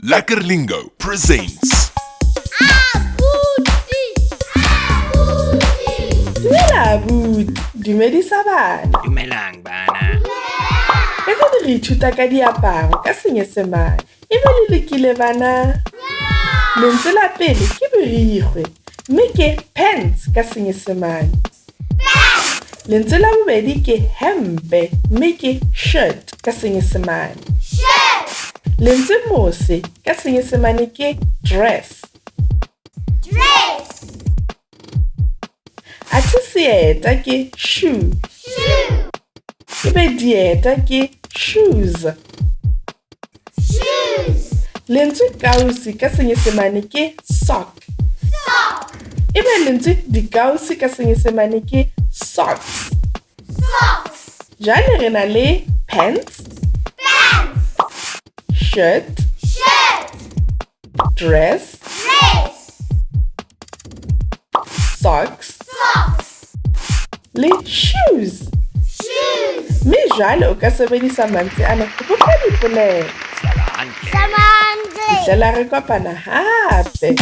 Lekker Lingo presents. Dumela abuti, dumedisa bana. Dumelang bana. Kajeno re ithuta ka diaparo ka Senyesemane. Ebe le lokile bana? Lentswe la pele ke borikgwe mme ke pants ka Senyesemane. Lentswe la bobedi ke hempe mme ke shirt ka Senyesemane. Lentswe mose ka Senyesemane ke dress. Athe seeta ke shoe. Ebe dieta ke shoes. Lentswe kausi ka Senyesemane ke sock. Ebe lentswe dikausi ka Senyesemane ke socks. Jwale re na le pants, shirt, dress, socks le shoes. Mme jwale o ka sebedisa mantswe ana ho bopa dipolelo. Sala hantle. Fihlela re kopana hape.